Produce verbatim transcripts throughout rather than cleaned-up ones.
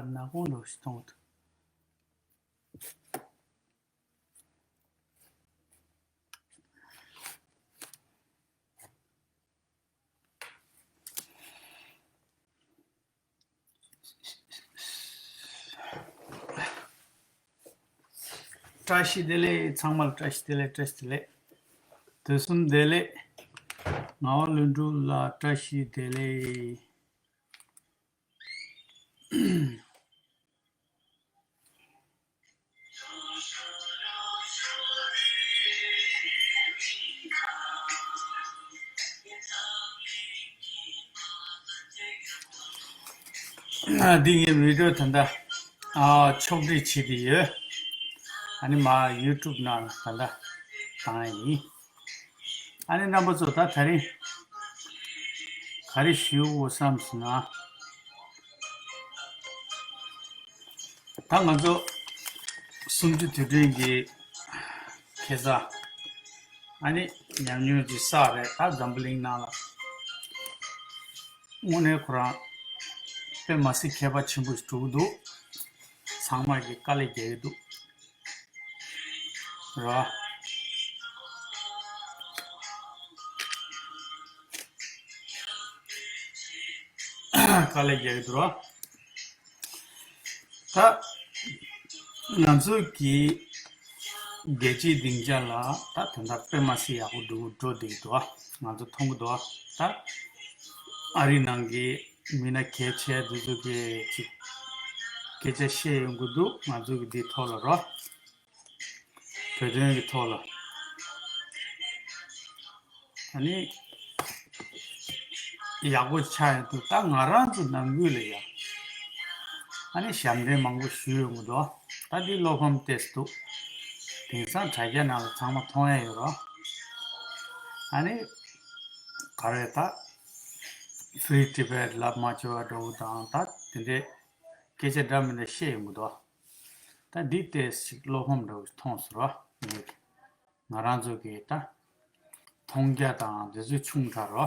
ནག་པོ་འདྲ་ཞིག་མཐོང་གི་འདུག་བཀྲ་ཤིས་བདེ་ལེགས། ཚང་མ་ལ་བཀྲ་ཤིས་བདེ་ལེགས། བཀྲ་ཤིས་བདེ་ལེགས། དུས་གསུམ་བདེ་ལེགས། ངག་དབང་ལྷུན་གྲུབ་ལགས་བཀྲ་ཤིས་བདེ་ལེགས། ཨ། འདི་ངའི་བི་ཌིའོ་ད་ལྟ་ཨ་ཕྱོགས་སྒྲིག་བྱེད་དེ་ཡོད། ཨ་ནི་མ་ཡུ་ཊུབ་ནང་ད་ལྟ་བཏང་ཡ་ཡིན། ཨ་ནི་རྣམ་པ་ཚོ་ད་དེ་རིང་ག་རེ་ཞུ་དགོས་བསམ་སོང་ན། ད་ང་ཚོ་གསུམ་བཅུ་དུས་དྲན་གྱི་ཁ་སང་ཨ་ནི་ཉམས་མྱོང་ཅིག་བསགས་རེད། ད་འཛམ་བུ་གླིང་ནང་ལ་དངོས་གནས་ཁོ་རང་དཔེ་མ་སྲིད་ཁྱད་པར་ཆེན་པོ་ཞིག་འགྲོ་གི་འདུག་ཚང་མ་གིས་དཀའ་ལས་རྒྱག་གི་འདུག་ར། དཀའ་ལས་རྒྱག་གི་འདུག་ར། ད་ང་ཚོ་གི་རྒྱལ་སྤྱིའི་སྡིངས་ཆ་ལ་ད་དོན་དག་དཔེ་མ་སྲིད་ཡག་པོ་འགྲོ་འགྲོ་བསྡད་ཀྱི་འདུག་ང་ཚོ་མཐོང་གི་འདུག་ད་ཨ་རི་ནང་གི་མི་སྣ་གལ་ཆེ་འདི་ཚོ་གིས་ཅིག་སྐད་ཆ་བཤད་ཡོང་གི་འདུག་ང་ཚོ་གི་འདི་ཐོག་ལ་རོ། བོད་དོན་གྱི་ཐོག་ལ། ཨ་ནི་ཡག་པོ་ཆགས་ཡོང་དུས་ད་ང་རང་ཚོ་ནང་ཁུལ་ལ་ཡ་ཨ་ནི་ཞབས་འདྲེན་མང་པོ་ཞུས་ཡོང་གི་འདུག་ད་འདི་བློ་ཕམ་ཏོག་ཙམ་འདུག་དེང་སང་དྲ་རྒྱ་ནང་ལ་ཚང་མ་མཐོང་ཡ་ཡོད་རོ། ཨ་ནི་ག་རེ་ད་Free Tibet ལབ་མ་བྱས་པ་འདྲ་བོ་དང་ད་དེ་འདྲའི་སྐད་ཆ་འདྲ་མི་འདྲ་བཤད་ཡོང་གི་འདུག་ད་འདི་ཏོག་ཙམ་བློ་ཕམ་འདྲ་བོ་ཞིག་མཐོང་སོང་རོ། ངས་ང་རང་ཚོ་གི་ད་མཐོང་རྒྱ་དང་དེ་ཚོ་ཆུང་དྲགས་རོ།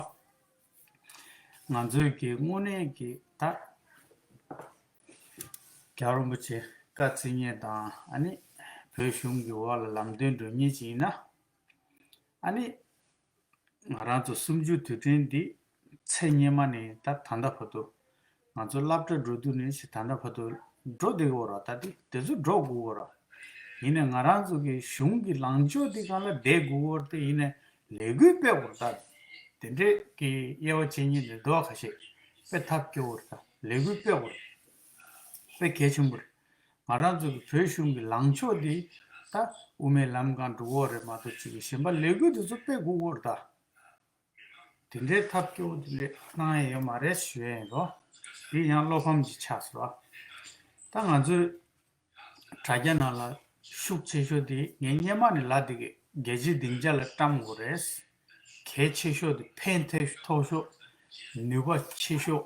ང་ཚོའི་གི་དངོས་གནས་ཀྱི་ད་རྒྱལ་བ་རིན་པོ་ཆེ་བཀའ་བརྩི་མཁན་དང་ཨ་ནི་བོད་གཞུང་གི་འོག་ལ་ལམ་སྟོན་སྒྲུབ་མཁན་ཅིག་ཡིན་ན། ཨ་ནི་ང་རང་ཚོ་གསུམ་བཅུ་དུས་དྲན་འདི་ཚེ་སྔོན་མ་ནས་ད་ད་ལྟ་བར་དུ་ང་ཚོ་སློབ་གྲྭ་འགྲོ་དུས་ནས་ཞིག་ད་ལྟ་བར་དུ་འགྲོ་བསྡད་ཀྱི་ཡོད་རེད། ད་དེ་དེ་ཚོ་འགྲོ་དགོས་ཀྱི་ཡོད་རེད། ཡིན་ནའི་ང་རང་ཚོ་གི་གཞུང་གི་ལངས་ཕྱོགས་དེ་སྒང་ལ་བསྡད་དགོས་ཀྱི་ཡོད་རེད། དེ་ཡིན་ནའི་ལས་འགུལ་སྤེལ་དགོས་རེད། ད་དེ་འདྲས་ཀྱི་དབྱེ་བ་འབྱེད་མཁན་དེ་འདུག་ཁ་ཤས་དཔེ་ཐབས་སྐྱོ་བོ་རེད། ད་ལས་འགུལ་སྤེལ་དགོས་རེད། དཔེ་གལ་ཆེན་པོ་རེད། ང་རང་ཚོ་གི་བོད་གཞུང་གི་ལངས་ཕྱོགས་འདི་ད་དབུ་མའི་ལམ་སྒང་འགྲོ་གི་ཡོད་རེད་མ་གཏོགས་ཅིག་གཞན་པ་ལས་འགུལ་དེ་ཚོ་སྤེལ་དགོས་ཀྱི་ཡོད་རེད་ད། དེ་འདྲའི་ཐབས་སྐྱོ་བོ་དེ་འདྲ་གནང་ཡ་ཡོད་མ་རེད་ཞུ་ཡ་ཡིན་རོ། དེ་ཡང་བློ་ཕམ་ཅིག་ཆགས་སོང་རོ། ད་ང་ཚོའི་དྲ་རྒྱ་ནང་ལ་ཤུགས་ཆེ་ཤོས་དེ་ངས་སྔོན་མ་ནས་ལབ་བསྡད་ཀྱི། རྒྱལ་སྤྱིའི་སྡིངས་ཆ་ལ་བཀྲམ་དགོས་རེད། གལ་ཆེ་ཤོས་དེ་ཕན་ཐོགས་ཤོས། ནུས་པ་ཆེ་ཤོས།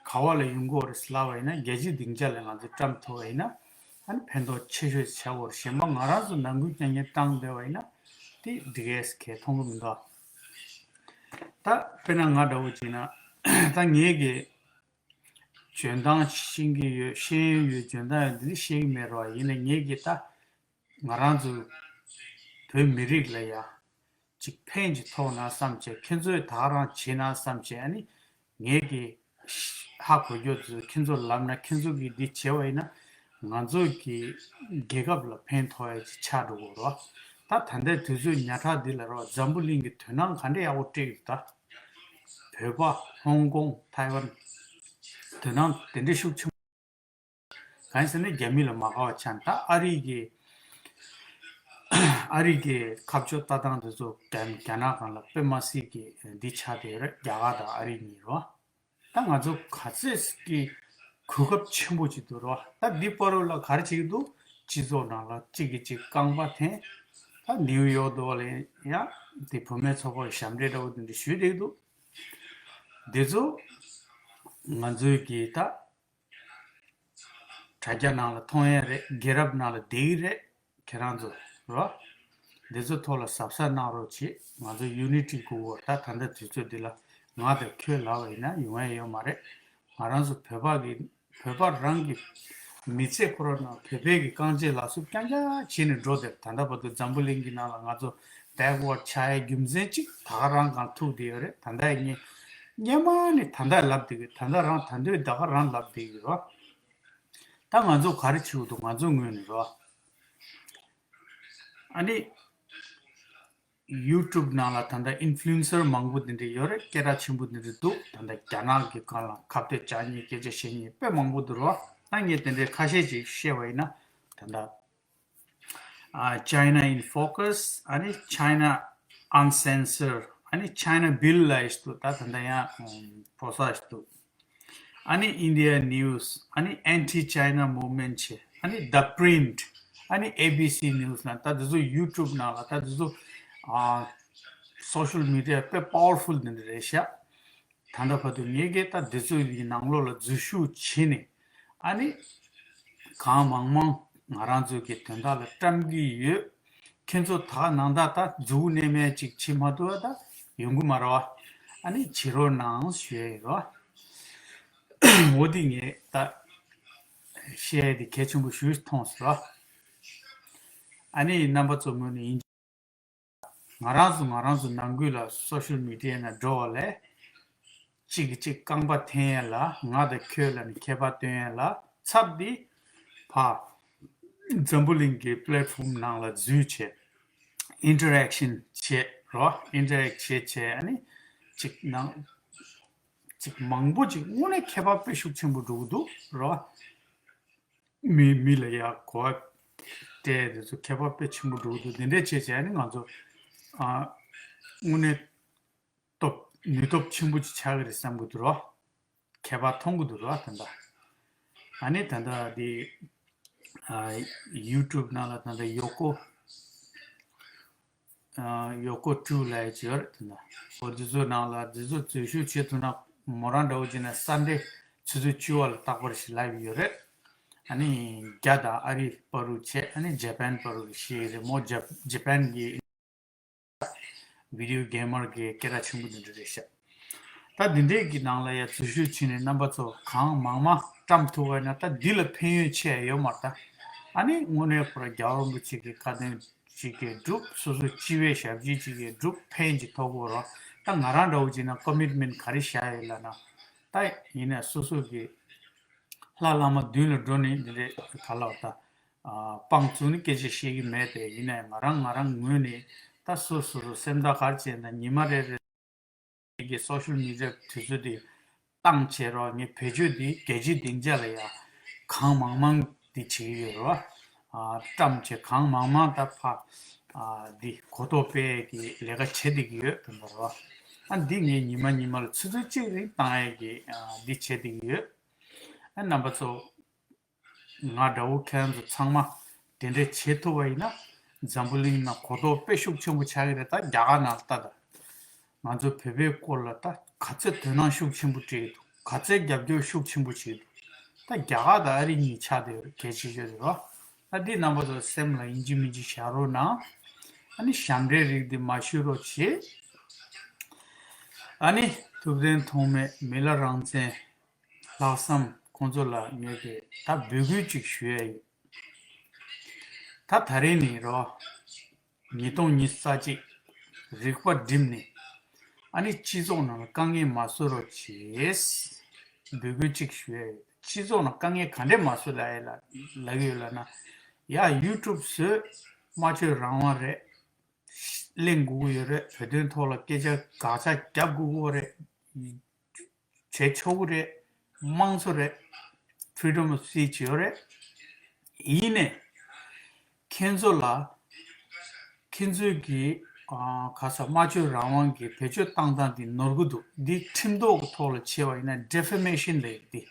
ག་བ་ལ་ཡོང་གི་ཡོད་རེད་ལབ་པ་ཡིན་ན་རྒྱལ་སྤྱིའི་སྡིངས་ཆ་ལ་ང་ཚོས་བཀྲམ་ཐུབ་པ་ཡིན་ན་ཨ་ནི་ཕན་ཐོགས་ཆེ་ཤོས་ཆགས་ཀྱི་ཡོད་རེད། གཞན་པ་ང་རང་ཚོ་ནང་ཁུལ་རྐྱང་རྐྱང་བཏང་བསྡད་པ་ཡིན་ན་དེ་འགྲིག་གི་གལ་མཐོང་གི་མི་འདུག་ད་དཔེར་ན་ང་འདྲ་བོ་བྱས་ན་ད་ངེད་ཀྱི་འཇོན་ཐང་ཤེས་ཀྱི་ཡོད། ཤེས་ཡོན་ཡོད། འཇོན་ཐང་ཡོད། འདི་འདྲ་བཤད་ཀྱི་མེད་རོགས། ཡིན་ནའི་ངེད་ཀྱིས་ད་ང་རང་ཚོ་བོད་མི་རིགས་ལ་ཡ་ཅིག་ཕན་ཅིག་ཐོགས་ན་བསམ་བྱས། ཁྱེད་ཚོས་ད་ག་རང་བྱེད་ན་བསམ་བྱས། ཨ་ནི་ངེད་ཀྱིས་ཧ་གོ་རྒྱུ་ཚོ་ཁྱེད་ཚོར་ལབ་ན་ཁྱེད་ཚོ་གིས་འདི་བྱས་པ་ཡིན་ན་ང་ཚོ་གི་རྒྱལ་ཁབ་ལ་ཕན་ཐོགས་ཡ་ཅིག་ཆགས་འགྲོ་གི་རོགས། ད་ད་ལྟའི་དུས་ཚོད་ཉག་ཕྲ་འདི་ལ་རོགས་འཛམ་བུ་གླིང་གི་དོ་སྣང་ག་འདྲ་ཡག་པོ་སྤྲད་ཀྱི་འདུག་ད་བོད་པ་ཧོང་ཀོང་ཐའེ་ཝན་དོ་སྣང་དེ་འདྲ་ཤུགས་ཆེན་པོ། གང་ཡིན་ཟེར་ན་རྒྱ་མི་ལ་མ་དགའ་བ་ཆགས་ནས། ད་ཨ་རི་གི་ཨ་རི་གི་ཁ་ཕྱོགས་ལྟ་སྟངས་དེ་ཚོ་རྒྱ་རྒྱ་ནག་སྒང་ལ་དཔེ་མ་སྲིད་ཀྱི་འདི་ཆགས་བསྡད་ཡོད་རེད། རྒྱ་གར་དང་ཨ་རི་གཉིས་རོ། ད་ང་ཚོ་ག་ཚད་ཀྱི་གོ་སྐབས་ཆེན་པོ་ཅིག་འདུག་རོ། ད་འདི་བར་དུ་ལ་ག་རེ་བྱེད་ཀྱི་འདུག་སྤྱི་ཚོགས་ནང་ལ་གཅིག་གིས་གཅིག་རྐང་པ་འཐེན། ད་ནིའུ་ཡོག་དུ་བ་ལ་ཡང་དེ་བུད་མེད་ཚོགས་པ་ཞབས་འདྲེན་འདྲ་བོ་དེ་འདྲ་ཞུས་བསྡད་ཀྱི་འདུག་འདི་ཚོ་ང་ཚོའི་གི་ད་དྲ་རྒྱ་ནང་ལ་མཐོང་ཡས་རེད། རྒྱལ་རབས་ནང་ལ་བསྡད་ཀྱི་རེད། ཁྱེད་རང་ཚོ་རོ། འདི་ཚོ་ཐོག་ལ་གཟབ་གཟབ་གནང་རོགས་བྱེད། ང་ཚོ་ཡུ་ནི་ཊི་དགོས་ཀྱི་ཡོད་རེད། ད་ད་ལྟ་དུས་ཚོད་འདི་ལ་ང་དང་ཁྱོད་ལབ་པ་ཡིན་ན་ཡོང་ཡས་ཡོད་མ་རེད། ང་རང་ཚོ་བོད་པ་གི་ བོད་པ་རང་གི་མི་ཚེ་ཁོ་རང་ནང་བོད་པའི་གི་རྐང་རྗེས་ལག་སུབ་རྐྱང་རྐྱང་བྱས་ནས་འགྲོ་བསྡད། ད་ལྟ་བར་དུ་འཛམ་བུ་གླིང་གི་ནང་ལ་ང་ཚོ་བེག་ཝར་ཌི་ཆགས་ཡའི་རྒྱུ་མཚན་གཅིག་ད་ག་རང་གང་ཐུག་བསྡད་ཡོད་རེད། ད་ལྟ་ཡི་ངས་སྔོན་མ་ནས་ད་ལྟ་ལབ་བསྡད་ཡོད། ད་ལྟ་རང་ད་འདོད་ད་ག་རང་ལབ་བསྡད་ཡོད་རོ། ད་ང་ཚོ་ག་རེ་བྱེད་དགོས་འདུག་ང་ཚོ་ངོས་ནས་རོ། ཨ་ནི་ཡུ་ཊུབ་ནང་ལ་ད་ལྟ་ཨིན་ཕུ་ལུ་ཨེན་སར་མང་པོ་འདི་འདྲ་ཡོད་རེད། སྐད་གྲགས་ཆེན་པོ་འདི་འདྲ་འདུག་ད་ལྟ་རྒྱ་ནག་གི་སྒང་ལ་ཁ་གཏད་བཅག་མཁན་སྐད་ཆ་བཤད་མཁན་དཔེ་མང་པོ་འདུག་རོ། ད་ངས་དེ་འདྲའི་ཁ་ཤས་ཅིག་བཤད་པ་ཡིན་ན། ད་ལྟ་ཨ། China in Focus། ཨ་ནི་China Uncensored། ཨ་ནི་China Bill་ལབ་ཡས་འདུག་ད་ད་ལྟ་ཡང་ཨམ། ཕོ་གསར་ཞིག་འདུག་ཨ་ནི་India News། ཨ་ནི་Anti China Movement་བྱས། ཨ་ནི་The Print། ཨ་ནི་A B C News་ལ། ད་འདི་ཚོ་ཡུ་ཊུབ་ནང་ལ་ད་འདི་ཚོ་ཨ། སོ་ཤལ་མི་ཌི་ཡ་དཔེ་པ་ཝར་ཕུལ་འདི་འདྲ་རེད་ཤག་ད་ལྟ་བར་དུ་ངས་གི་ད་འདི་ཚོའི་ནང་ལོགས་ལ་འཛུལ་ཞུགས་བྱས་ནས། ཨ་ནི་གང་མང་མང་ང་རང་ཚོའི་གི་དོན་དག་ལ་བཀྲམ་གི་ཡོད། ཁྱེད་ཚོ་ད་ནང་ད་ད་འཛུལ་ནས་མེད་ཅིག་བྱེད་མ་ཐུབ་པ་ད་ཡོང་གི་མ་རེད་བ། ཨ་ནི་བྱེད་རོགས་གནང་ཞུ་ཡ་ཡིན་རོ། འོ་འདི་ངས་ད་བཤད་ཡ་འདི་གལ་ཆེན་པོ་ཞུ་མཐོང་སོང་རོ། ཨ་ནི་རྣམ་པ་ཚོ་ངོས་ནས་ཡིན། ང་རང་ཚོ་ང་རང་ཚོ་ནང་ཁུལ་ལ་སོ་ཤལ་མི་ཌི་ཡ་ནང་འགྲོ་བ་ལས། གཅིག་གིས་གཅིག་རྐང་པ་འཐེན་ཡ་ལ་ང་དང་ཁྱོད་ལབ་ནས་ཁྱད་པར་སྟོན་ཡ་ལ་ཚབ་འདི་ཕ། འཛམ་བུ་གླིང་གི་པི་ལེཊ་ཕོམ་ནང་ལ་འཛུལ་བྱས། ཨིན་ཊར་ཨེག་ཤན་བྱས་རོ། ཨིན་ཊར་ཨེག་བྱས་བྱས་ཨ་ནི་གཅིག་ནང་། གཅིག་མང་པོ་ཅིག་དངོས་གནས་ཁྱད་པར་དཔེ་ཤུགས་ཆེན་པོ་འགྲོ་གི་འདུག་རོ། མི་མི་ལ་ཡ་གོ་བ་སྤྲད་དེ་ཚོ་ཁྱད་པར་དཔེ་ཆེན་པོ་འགྲོ་གི་འདུག་དེ་འདྲས་བྱས་བྱས་ནི་ང་ཚོ་ཨ། དངོས་གནས་སྟོབས་ནུས་སྟོབས་ཆེན་པོ་ཅིག་ཆགས་ཀྱི་རེད་བསམ་གྱི་འདུག་རོ། ཁྱད་པར་མཐོང་གི་འདུག་རོ་དེ་འདྲ། ཨ་ནི་ད་ལྟ་འདི་ཨ། ཡུ་ཊུབ་ནང་ལ་ད་ལྟ་ཡོ་ཀོ་ཡོ་ཀོ་ཊུ་ལབ་ཡ་ཅིག་ཡོད་རེད་དེ་ན། འོ་འདི་ཚོ་ནང་ལ་འདི་ཚོ་འཛུལ་ཞུགས་བྱེད་ཐུབ་ན་མོ་རང་འདྲ་བོ་བྱས་ན་སན་ཌེ་ཆུ་ཚོད་བཅུ་པ་ལ་རྟག་པར་ཞིག་ལའིབ་ཡོད་རེད། ཨ་ནི་རྒྱ་དང་ཨ་རི་བར་དུ་བྱས། ཨ་ནི་ཇ་པན་བར་དུ་ཞིག་རེད་མོ། ཇ་ཇ་པན་གི་བི་ཌི་ཡོ་གེམ་མར་གི་སྐད་གྲགས་ཆེན་པོ་འདི་འདྲ་རེད་ཤག་ད་འདི་འདྲས་ཀྱི་ནང་ལ་ཡ་འཛུལ་ཞུགས་བྱས་ནས་རྣམ་པ་ཚོ་གང་མང་མང་བཀྲམ་ཐུབ་པ་ཡིན་ན་ད་འདི་ལ་ཕན་ཡོན་ཆེ་ཡ་ཡོད་མ་རེད་ད། ཨ་ནི་དངོས་གནས་ཁོ་རང་རྒྱལ་བ་རིན་པོ་ཆེ་གི་བཀའ་དྲིན་ཅིག་གི་སྒྲུབ། སོ་སོ་སྤྱི་པའི་ཞབས་ཕྱི་ཅིག་གི་སྒྲུབ་ཕན་ཅིག་ཐོགས་ཀྱི་ཡོད་རེད། ད་ང་རང་འདྲ་བོ་བྱས་ན་ཀོ་མིཊ་མེན་ཊི་ག་རེ་བཞག་ཡོད་ལབ་ན། ད་ཡིན་ན་སོ་སོ་གི་ལྷ་བླ་མ་མདུན་ལ་འགྲོ་ནས་འདི་འདྲས་ག་ལབ་ད། ཨ། དཔང་བཙུགས་ནས་སྐད་ཆ་བཤད་ཀྱི་མེད་དེ། ཡིན་ནའི་ང་རང་ང་རང་ངོས་ནས་ད་སོ་སོ་སོ་སེམས་ཐག་ག་རེ་བྱས་ན་ཉི་མ་རེ་རེ་གི་སོ་ཤལ་མི་ཌི་ཡ་དུས་ཚོད་དེ་བཏང་བྱས་རོགས། ངས་བེད་སྤྱོད་དེ་རྒྱལ་སྤྱིའི་སྡིངས་ཆ་ལ་ཡང་གང་མང་མང་དེ་བྱེད་ཀྱི་ཡོད་རོགས། ཨ། བཀྲམ་བྱས་གང་མང་མང་ད་ཕ། ཨ། འདི་གོ་རྟོགས་སྤེལ་གྱི་ལས་ཀ་བྱེད་བསྡད་ཀྱི་ཡོད་དེ་འདྲ་རོགས། ཨ། འདི་ངས་ཉི་མ་ཉི་མ་ལ་ཆུ་ཚོད་གཅིག་རིང་བཏང་ཡས་ཀྱི་ཨ། འདི་བྱེད་བསྡད་ཀྱི་ཡོད། ཨ། རྣམ་པ་ཚོ། ང་འདྲ་བོ་ཁྱེད་རང་ཚོ་ཚང་མ་དེ་འདྲས་བྱེད་ཐུབ་པ་ཡིན་ན་འཛམ་བུ་གླིང་ནང་གོ་རྟོགས་དཔེ་ཤུགས་ཆེན་པོ་ཆགས་ཀྱི་རེད། ད་རྒྱ་གར་ནང་ལ་ལྟ་ད། ང་ཚོ་བོད་པའི་སྐོར་ལ་ད་ག་ཚད་དོ་སྣང་ཤུགས་ཆེན་པོ་སྤྲད་ཀྱི་འདུག་ག་ཚད་རྒྱབ་སྐྱོར་ཤུགས་ཆེན་པོ་བྱེད་ཀྱི་འདུག་ད་རྒྱ་གར་དང་ཨ་རི་གཉིས་ཆགས་བསྡད་ཡོད་རེད། གལ་ཆེ་ཤོས་རེད་བ། ད་འདི་རྣམ་པ་ཚོ་སེམས་ལ་ཡིན་གཅིག་མིན་གཅིག་བཞག་རོགས་གནང་། ཨ་ནི་ཞབས་འདྲེན་རིགས་འདི་མ་ཞུ་རོགས་བྱེད། ཨ་ནི་ཐུབ་བསྟན་ཐོགས་མེད། མི་ལ་རང་བཙན། ལྷག་བསམ། ཁོང་ཚོ་ལ་ངས་ཀྱི་ད་འབོད་སྐུལ་ཅིག་ཞུ་ཡ་ཡིན། ད་ད་རེས་ནས་རོ། ཉིས་སྟོང་ཉི་ཤུ་རྩ་གཅིག་རིག་པ་བསྒྲིམས་ནས། ཨ་ནི་སྤྱི་ཚོགས་ནང་ལ་དཀའ་ངལ་མ་བཟོ་རོགས་བྱེད། འབོད་སྐུལ་ཅིག་ཞུ་ཡ་ཡིན། སྤྱི་ཚོགས་ནང་དཀའ་ངལ་ག་འདྲས་མ་བཟོ་ལབ་ཡ་ལ་ལབ་ཀྱི་ཡོད་ལབ་ན། ཡ་ཡུ་ཊུབ་བཟོས། སྨྲ་བརྗོད་རང་དབང་རེད། གླེང་དགོས་ཀྱི་ཡོད་རེད། བོད་དོན་ཐོག་ལ་སྐད་ཆ་དགག་བྱ་རྒྱབ་དགོས་ཀྱི་ཡོད་རེད། བྱེད་ཆོག་གི་རེད། དམངས་གཙོ་རེད། Freedom of Speech་ཡོད་རེད། ཡིན་ནའི་ཁྱེད་ཚོ་ལ་ཁྱེད་ཚོའི་གི་ཨ། ག་ས་སྨྲ་བརྗོད་རང་དབང་གི་བེད་སྤྱོད་བཏང་སྟངས་འདི་ནོར་གི་འདུག་འདི་ཁྲིམས་ཐོག་གི་ཐོག་ལ་བྱས་པ་ཡིན་ན་Defamation་ལབ་ཡག་འདི།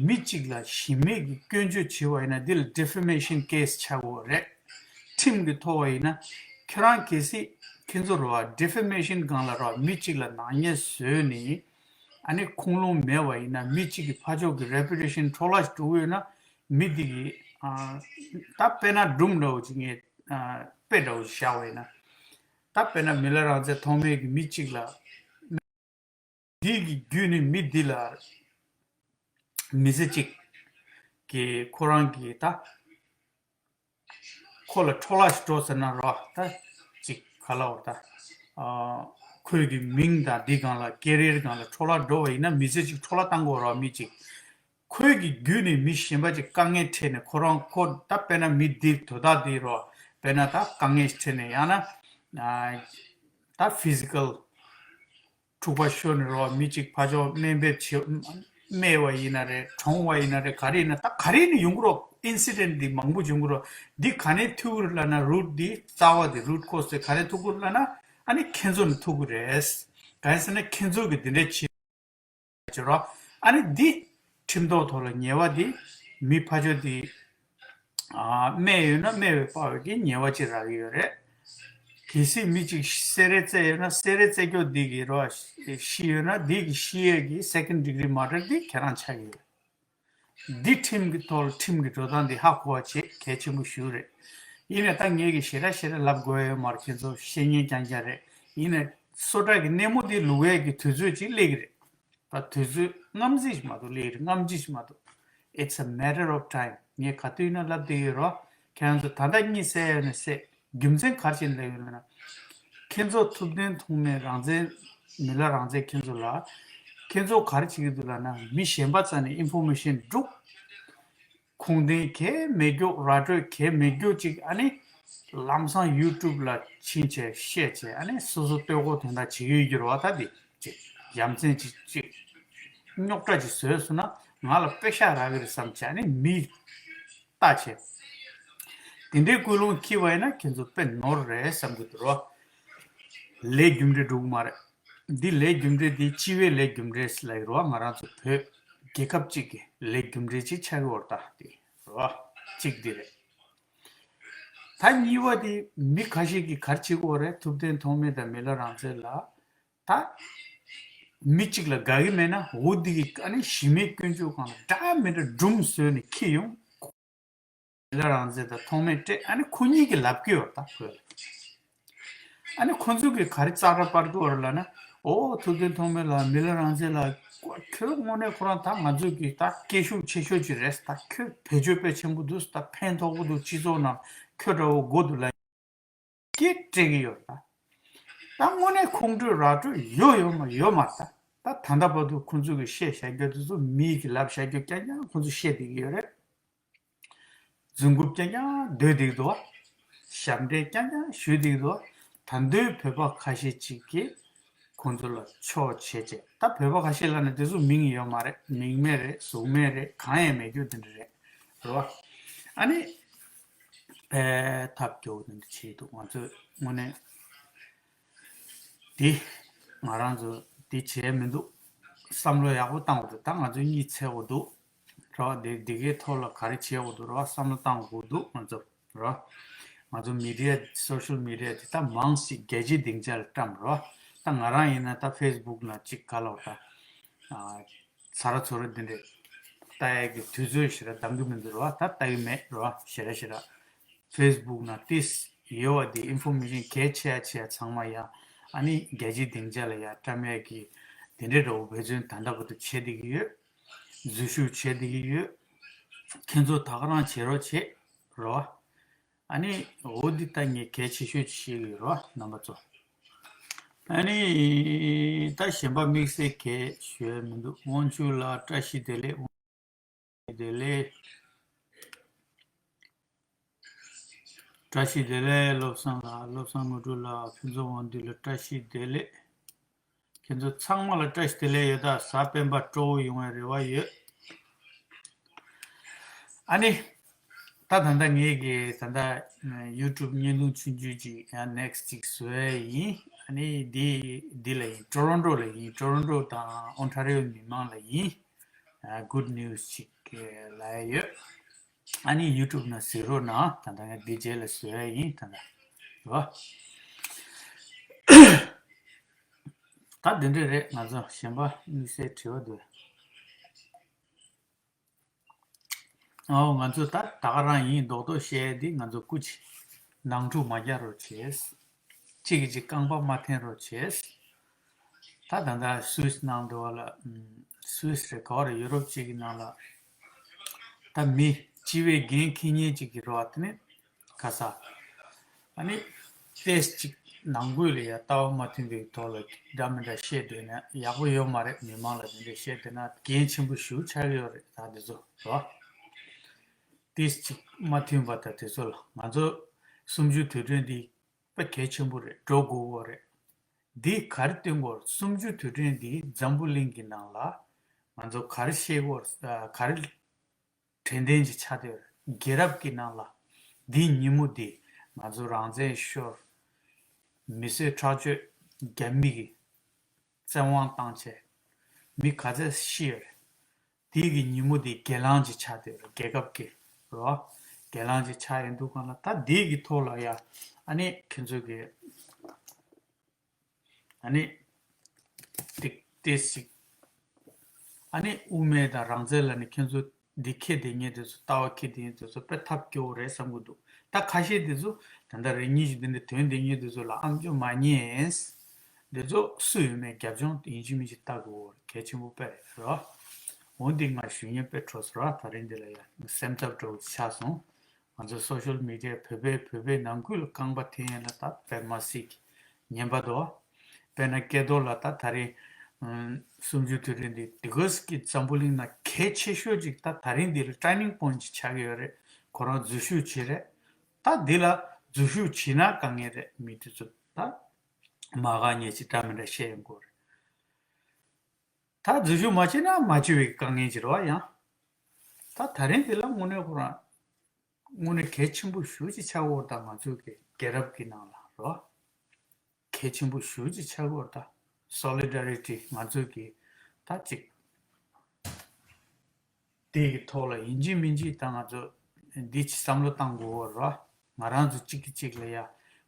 མི་གཅིག་ལ་གཞི་མེད་ཀྱི་སྐྱོན་བརྗོད་བྱས་པ་ཡིན་ན་འདི་ལ་Defamation case་ཆགས་ཀྱི་ཡོད་རེད། ཁྲིམས་ཀྱི་ཐོག་པ་ཡིན་ན་ཁྱེད་རང་གལ་སྲིད་ཁྱེད་ཚོ་རོ་Defamation་སྒང་ལ་རོ་མི་གཅིག་ལ་ནག་ཉེས་བཟོས་ནས་ཨ་ནི་ཁུངས་ལུང་མེད་པ་ཡིན་ན་མི་གཅིག་གི་ཕར་ཕྱོགས་ཀྱི་Reputation་འཕྲོ་བརླག་འགྲོ་གི་ཡོད་ན་མི་འདི་གི་ཨ། ད་དཔེར་ན་སྒྲུང་འདྲ་བོ་ཅིག་ངས་ཨ། དཔེ་འདྲ་བོ་ཅིག་བཞག་པ་ཡིན་ན། ད་དཔེར་ན་མི་ལ་རང་བཙན་ཐོགས་མེད་ཀྱི་མི་གཅིག་ལ། འདི་གི་བརྒྱུད་ནས་མི་འདི་ལ་མི་ཚེ་གཅིག་ གི་ཁོ་རང་གི་ད་ཁོ་ལ་འཕྲོ་བརླག་ཞིག་འགྲོ་ཟེར་ན་རོ། ད་ཅིག་ག་ལ་བར་ད་ཨ་ཁོའི་གི་མིང་དང་འདི་སྒང་ལ་ཀེ་རི་ཡར་སྒང་ལ་འཕྲོ་བརླག་འགྲོ་བ་ཡིན་ན་མི་ཚེ་ཅིག་འཕྲོ་བརླག་བཏང་དགོས་རོ། མི་ཅིག་ཁོའི་གི་བརྒྱུད་ནས་མི་གཞན་པ་ཅིག་དཀའ་ངལ་འཕྲད་ནས་ཁོ་རང་ཁོ་ད་དཔེར་ན་མི་འདི་དོ་བདག་འདི་རོ། དཔེར་ན་ད་དཀའ་ངལ་ཞིག་འཕྲད་ནས་ཡང་ན་ཨ་ད་ཕི་ཟི་ཀལ་འཁྲུག་པ་ཤོར་ནས་རོ། མི་གཅིག་ཕར་ཕྱོགས་དམའ་འབེབས་བྱེད། སྨས་པ་ཡིན་ན་རེད། གྲོངས་པ་ཡིན་ན་རེད། ག་རེ་ཡིན་ན་ད་ག་རེ་ནས་ཡོང་གི་རོ། ཨིན་སི་ཌེན་ཊི་འདི་མང་པོ་བྱུང་གི་རོ། འདི་ག་ནས་ཐུག་གི་རེད་ལབ་ན་རུཊ་འདི་རྩ་བ་འདི་རུཊ་ཀོ་ཛི་དེ་ག་ནས་ཐུག་གི་རེད་ལབ་ན་ཨ་ནི་ཁྱེད་ཚོ་ནས་ཐུག་གི་རེད། གང་ཡིན་ཟེར་ན་ཁྱེད་ཚོ་གི་འདི་འདྲ་བྱེད་བྱེད་རོ། ཨ་ནི་འདི་ཁྲིམས་ཐོག་ཐོག་ལ་ཉེས་པ་འདི་མི་ཕར་ཕྱོགས་འདི་ཨ་སྨས་ཡོད་ན་སྨས་པའི་དཔའ་བོ་གི་ཉེས་པ་ཅིག་རག་གི་ཡོད་རེད། གལ་སྲིད་མི་གཅིག་བསད་རེས་རྩེད་ཡོད་ན་བསད་རེས་རྩེད་རྒྱུ་འདི་གི་རོ། ཤི་ཡོད་ན་འདི་གི་ཤི་ཡས་གི་སེ་ཀེན་ཌི་གྷི་རི་མར་ཌར་འདི་ཁྱེད་རང་ཆགས་ཀྱི་ཡོད། འདི་ཁྲིམས་ཀྱི་ཐོག་ལ་ཁྲིམས་ཀྱི་འགྲོ་སྟངས་འདི་ཧ་གོ་བ་བྱེད་གལ་ཆེན་པོ་ཞིག་རེད། ཡིན་ནའི་ད་ངས་གི་ཞེ་དྲག་ཞེ་དྲག་ལབ་དགོས་ཡ་ཡོད་མ་རེད། ཁྱེད་ཚོ་བཤད་ཉན་རྐྱང་རྐྱང་རེད། ཡིན་ནའི་སོ་ཊ་གི་སྣེ་མོ་འདི་ལུག་ཡས་ཀྱི་དུས་ཚོད་ཅིག་སླེབས་ཀྱི་རེད། ད་དུས་ཚོད་སྔ་ཕྱི་ཞིག་མ་གཏོགས་སླེབས་ཀྱི་རེད། སྔ་ཕྱི་ཞིག་མ་གཏོགས། It's a matter of time. ངས་ག་དུས་ཡིན་ན་ལབ་བསྡད་ཀྱི་ཡོད་རེད། ཁྱེད་རང་ཚོ་ད་ལྟ་གཉིད་སད་ཡོད་ན་སད། རྒྱུ་མཚན་ག་རེ་བྱས་ནས་ལབ་ཡོད་ལབ་ན། ཁྱེད་ཚོ་ཐུབ་བསྟན་ཐོགས་མེད་རང་བཙན་མི་ལ་རང་བཙན་ཁྱེད་ཚོ་ལ། ཁྱེད་ཚོ་ག་རེ་བྱེད་ཀྱི་འདུག་ལབ་ན་མི་གཞན་པ་རྩ་ནས་ཨིན་ཕོར་མེ་ཤན་སྒྲུག་ཁུངས་ལྡན་གལ་མེད་རྒྱུ་ར་སྤྲོད་གལ་མེད་རྒྱུ་ཅིག་ཨ་ནི་ལམ་སང་ཡུ་ཊུབ་ལ་ཕྱིན་བྱས་བཤད་བྱས་ཨ་ནི་སོ་སོ་ལྟོས་གོ་དོན་དག་བྱེད་ཀྱི་ཡོད་རྒྱུ་རེད་བ། ད་འདི་ཅིག་ཡ་མཚན་ཅིག་ཅིག་རྙོག་དྲ་ཅིག་བཟོས་སོང་ན་ང་ལ་པེ་ཤག་རག་གི་རེད་བསམ་བྱས་ཨ་ནི་མི་ལྟ་བྱས། དེ་འདྲའི་ཀུན་སློང་འཁྱེར་བ་ཡིན་ན་ཁྱེད་ཚོ་དཔེ་ནོར་རེད་བསམ་གྱི་འདུག་རོ། ལས་རྒྱུ་འབྲས་འགྲུབ་མ་རེད། འདི་ལས་རྒྱུ་འབྲས་འདི་སྤྱི་བའི་ལས་རྒྱུ་འབྲས་ལ་ཡོད་རོ། ང་རང་ཚོ་བོད་རྒྱལ་ཁབ་ཅིག་གི་ལས་རྒྱུ་འབྲས་ཅིག་ཆགས་ཀྱི་ཡོད་རེད། ད་དེ་རོ་གཅིག་འདི་རེད། ད་གཉིས་པ་དེ་མི་ཁ་ཤས་ཀྱིས་ག་རེ་བྱེད་ཀྱི་ཡོད་རེད། ཐུབ་བསྟན་ཐོགས་མེད་དང་མི་ལ་རང་བཙན་ལ་ད་མི་གཅིག་ལ་དགའ་གི་མེད་ན་འོ་འདི་གི་ཨ་ནི་གཞི་མེད་སྐྱོན་བརྗོད་སྒང་ལ་འདྲ་མི་འདྲ་སྒྲུང་བཟོས་ནས་འཁྱེར་ཡོང་། མི་ལ་རང་བཙན་དང་ཐོགས་མེད་སྤྲད་ཨ་ནི་ཁོ་གཉིས་ཀྱིས་ལབ་ཀྱི་ཡོད་ད་ཁོས། ཨ་ནི་ཁོ་ཚོ་གིས་ག་རེ་ཙག་སྒྲ་སྤར་གྱི་ཡོད་རེད་ལབ་ན། ཨོ་ཐུབ་བསྟན་ཐོགས་མེད་ལགས་མི་ལ་རང་བཙན་ལགས་ཁྱོད་དངོས་གནས་ཁོ་རང་ད་ང་ཚོ་གི་ད་སྐད་ཤུགས་ཆེ་ཤོས་ཅིག་རེད། ད་ཁྱོད་བེད་སྤྱོད་དཔེ་ཆེན་པོ་འདུག་ད་ཕན་ཐོགས་པོ་འདུག་སྤྱི་ཚོགས་ནང་ཁྱོད་འདྲ་བོ་དགོས་འདུག་ལབ་སྐད་སྤྲད་ཀྱི་ཡོད་ད། ད་དངོས་གནས་ཁོང་ཁྲོས་ར་སྤྲོད་ཡོད་ཡོད་མ་ཡོད་མ་རེད་ད། ད་ད་ལྟ་བར་དུ་ཁོང་ཚོ་གིས་བཤད་བཞག་རྒྱུ་དེ་ཚོ་མི་གིས་ལབ་བཞག་རྒྱུ་རྐྱང་རྐྱང་ཁོང་ཚོས་བཤད་བསྡད་ཀྱི་ཡོད་རེད། རྫུན་རྐུབ་རྐྱང་རྐྱང་རྡོལ་བསྡད་ཀྱི་འདུག་བ། ཞབས་འདྲེན་རྐྱང་རྐྱང་ཞུས་བསྡད་ཀྱི་འདུག་བ། ད་དུང་བོད་པ་ཁ་ཤས་ཅིག་གིས་ཁོང་ཚོ་ལ་ཕྱོགས་བྱས་བྱས། ད་བོད་པ་ཁ་ཤས་ལབ་ན་དེ་ཚོ་མིང་ཡོད་མ་རེད། མིང་མེད་རེད། གཟུགས་མེད་རེད། གང་ཡང་མེད་རྒྱུ་དེ་འདྲ་རེད། རེད་བ། ཨ་ནི་ཨེ་ཐབས་སྐྱོ་བོ་དེ་འདྲ་བྱས་འདུག་ང་ཚོས་དངོས་གནས་འདི་ང་རང་ཚོ་འདི་བྱས་མི་འདུག་བསམ་བློ་ཡག་པོ་བཏང་དགོས་འདུག་ད་ང་ཚོ་གཉིད་སད་དགོས་འདུག་རེད་བ། འདི་འདི་གའི་ཐོག་ལ་ག་རེ་བྱེད་དགོས་འདུག་རེད་བ། བསམ་བློ་བཏང་དགོས་འདུག་ང་ཚོ་རེད་བ། ང་ཚོ་མི་ཌི་ཡ་སོ་ཤལ་མི་ཌི་ཡ་དེ་ད་མང་སྲིད་རྒྱལ་སྤྱིའི་སྡིངས་ཆ་ལ་བཀྲམ་རེད་བ། ད་ང་རང་ཡིན་ན་ད་ཕེ་སི་བུག་ན་གཅིག་ག་ལ་བ་ད་ཨ་ཚ་ར་ཚོ་ར་འདི་འདྲས་ལྟ་ཡག་གི་དུས་ཚོད་ཞེ་དྲག་འདང་གི་མི་འདུག་རེད་བ། ད་ལྟ་གི་མེད་རེད་བ། ཞེ་དྲག་ཞེ་དྲག་ཕེ་སི་བུག་ན་ཏིས་ཡོད་བ་དེ་ཨིན་ཕོར་མེ་ཤན་གལ་ཆེ་ཡ་ཆེ་ཡ་ཚང་མ་ཡ་ཨ་ནི་རྒྱལ་སྤྱིའི་སྡིངས་ཆ་ལ་ཡ་བཀྲམ་ཡ་གི་དེ་འདྲའི་འདྲ་བོ་འབད་བརྩོན་ད་ལྟ་བར་དུ་བྱེད་བསྡད་ཀྱི་ཡོད། འཛུལ་ཞུགས་བྱེད་བསྡད་ཀྱི་ཡོད། ཁྱེད་ཚོ་ད་ག་རང་བྱེད་རོགས་བྱེད་རོགས། ཨ་ནི་འོ་འདི་ལྟ་ངས་གལ་ཆེ་ཤོས་ཅིག་བཤད་ཀྱི་ཡོད་རོགས་རྣམ་པ་ཚོ། ཨ་ནི་ད་གཞན་པ་དམིགས་བསལ་གལ་ཞུ་ཡ་མི་འདུག་དབང་ཕྱུག་ལགས་བཀྲ་ཤིས་བདེ་ལེགས། བདེ་ལེགས། བཀྲ་ཤིས་བདེ་ལེགས་བློ་བཟང་ལགས། བློ་བཟང་ནོར་བུ་ལགས། ཕུན་ཚོགས་དབང་འདུས་ལགས་བཀྲ་ཤིས་བདེ་ལེགས། ཁྱེད་ཚོ་ཚང་མ་ལ་བཀྲ་ཤིས་བདེ་ལེགས་ཡོད། ད་གཟའ་སྤེན་པ་སྤྲོ་བོ་ཡོང་བའི་རེ་བ་ཡོད། ཨ་ནི། ད་ད་ལྟ་ངེད་ཀྱི་ད་ལྟ་ཡུ་ཊུབ་བརྙན་ཐུང་ཆུང་ཆུང་ཅིག་ཡང་ནེག་སི་ཊི་ཅིག་བཟོ་ཡ་ཡིན། ཨ་ནི་འདི་འདི་ལ་ཡིན། ཊོ་རོན་ཊོ་ལ་ཡིན། ཊོ་རོན་ཊོ་དང་ཨོན་ཊ་རི་ཡོ་མི་མང་ལ་ཡིན། ཨ་གུཌ་ནིའུ་སི་ཅིག་ལབ་ཡ་ཡོད། ཨ་ནི་ཡུ་ཊུབ་ནང་གཟིགས་རོགས་གནང་། ད་ལྟ་ང་འདི་རྗེས་ལ་བཟོ་ཡ་ཡིན་ད་ལྟ། རོ། ད་འདི་འདྲ་རེད། ང་ཚོ་གཞན་པ་དམིགས་བསལ་དྲི་བ་འདུག་ཨའོ་ང་ཚོ་ད་ད་ག་རང་ཡིན། རྡོག་རྡོག་བཤད་ཡ་འདི་ང་ཚོ་སྐུ་མཁྱེན། ནང་འཁྲུག་མ་རྒྱག་རོགས་བྱེད། གཅིག་གིས་གཅིག་རྐང་པ་མ་འཐེན་རོགས་བྱེད། ད་ད་ལྟ་སུད་སི་ནང་འགྲོ་བ་ལ། སུད་སི་རེད་ག་བ་རེད། ཡུ་རོབ་གཅིག་གི་ནང་ལ་ ད་མི་སྤྱི་བའི་འགན་འཁྱེར་མཁན་ཅིག་གི་རེད་བ། དེ་ནི་ག་ས། ཨ་ནི་ཏེས་ཅིག་ནང་ཁུལ་ལ་ཡ་ལྟ་བ་མ་མཐུན་པའི་ཐོག་ལ་འདྲ་མི་འདྲ་བཤད་སྡོད་ན་ཡག་པོ་ཡོད་མ་རེད། མི་མང་ལ་དེ་འདྲ་བཤད་སྡོད་ན་འགན་ཆེན་པོ་ཞེ་པོ་ཆགས་ཀྱི་ཡོད་རེད། ད་དེ་ཚོ་རེད་བ། ཏེས་ཅིག་མ་མཐུན་པ་དང་དེ་ཚོ་ལ་ང་ཚོ་གསུམ་བཅུ་དུས་དྲན་འདི་དཔེ་གལ་ཆེན་པོ་རེད། འགྲོ་དགོས་པ་རེད། འདི་ག་རེ་སྟོན་དགོས་རེད། གསུམ་བཅུ་དུས་དྲན་འདི་འཛམ་བུ་གླིང་གི་ནང་ལ་ང་ཚོ་ག་རེ་ཤེས་དགོས་རེད། ག་རེ་དྲན་རྟེན་ཅིག་ཆགས་བསྡད་ཡོད་རེད། རྒྱལ་རབས་ཀྱི་ནང་ལ་འདི་ཉིན་མོ་འདི་ང་ཚོ་རང་བཙན་ཤོར། མི་གསོད་ཁྲག་སྦྱོར་རྒྱ་མི་གིས་བཙན་དབང་བཏང་བྱས་མི་ག་ཚད་ཤི་ཡོད་རེད། དེ་གི་ཉིན་མོ་དེ་སྒེར་ལངས་ཅིག་ཆགས་བསྡད་ཡོད་རེད། རྒྱལ་ཁབ་ཀྱི་རོ། སྒེར་ལངས་ཅིག་ཆགས་ཡོད་འདུག་ག་ལ། ད་དེ་གི་ཐོག་ལ་ཡ་ཨ་ནི་ཁྱེད་ཚོ་གི་ཨ་ནི་ཏིག་ཏིག་ཞིག་ཨ་ནི་དབུ་མེད་དང་རང་བཙན་ལ་ནི་ཁྱེད་ཚོ་འདི་འཁྱེར་བསྡད་མཁན་དེ་ཚོ་ལྟ་བ་འཁྱེར་བསྡད་མཁན་དེ་ཚོ་དཔེ་ཐབས་སྐྱོ་བོ་རེད་བསམ་གྱི་འདུག། ད་ཁ་ཤས་དེ་ཚོ་ད་ལྟ་རེ་གཉིས་ཤིག་འདི་འདྲ་ཐོན་བསྡད་མཁན་དེ་ཚོ་ལ་ཨམ་ཅོག་མ་ཉན། འདི་ཚོ་སུ་ཡོད་མེད་རྒྱབ་ལྗོངས་ཡིན་གཅིག་མིན་གཅིག་ལྟ་དགོས་གལ་ཆེན་པོ་དཔེ་རེད་རོ། འོ་འདི་ང་ཞུ་སྙན་དཔེ་འཕྲོ་སོང་ར། ད་རིང་འདི་ལ་ཡ་སེམས་འཚབ་འགྲོ་ཆགས་སོང་། ང་ཚོ་སོ་ཤལ་མི་ཌི་ཡ་བོད་པའི་བོད་པའི་ནང་ཁུལ་ལ་རྐང་པ་འཐེན་ཡས་ལ་ད་དཔེ་མ་སྲིད་ཀྱི་ཉན་པ་འདུག། དཔེར་ན་སྐལ་རྡོར་ལགས་ད་ད་རིང་། ཨུམ། གསུམ་བཅུ་དུས་དྲན་འདི་དེ་གོས་ཀྱི་འཛམ་བུ་གླིང་ན་གལ་ཆེ་ཤོས་ཅིག་ད་ད་རིང་འདི་ལ་ཊར་ནིང་པོའིན་ཊི་ཅིག་ཆགས་ཀྱི་ཡོད་རེད། ཁོ་རང་འཛུལ་ཞུགས་བྱེད་རེད། ད་འདི་ལ་འཛུལ་ཞུགས་བྱེད་ན་དཀའ་ངལ་རེད། མི་དེ་ཚོ་ད་མ་དགའ་ཉེས་ཅིག་འདྲ་མི་འདྲ་བཤད་ཡོང་གི་རེད། ད་འཛུལ་ཞུགས་མ་བྱེད་ན་མ་བྱེད་པའི་དཀའ་ངལ་ཅིག་རེད་བ། ཡང་ད་ད་རིང་འདི་ལ་དངོས་གནས་ཁོ་རང་དངོས་གནས་གལ་ཆེན་པོ་ཞེ་པོ་ཅིག་ཆགས་ཡོད་རེད། ད་ང་ཚོའི་གི་རྒྱལ་རབས་ཀྱི་ནང་ལ་རོ། གལ་ཆེན་པོ་ཞེ་པོ་ཅིག་ཆགས་ཡོད་རེད། ད་སོ་ལི་ཌ་རི་ཊི་ང་ཚོའི་གི་ད་ཅིག་དེ་གི་ཐོག་ལ་ཡིན་གཅིག་མིན་གཅིག་ད་ང་ཚོ་འདི་ཅིག་བསམ་བློ་བཏང་དགོས་རེད་རོ། ང་རང་ཚོ་གཅིག་གིས་གཅིག་ལ་ཡ་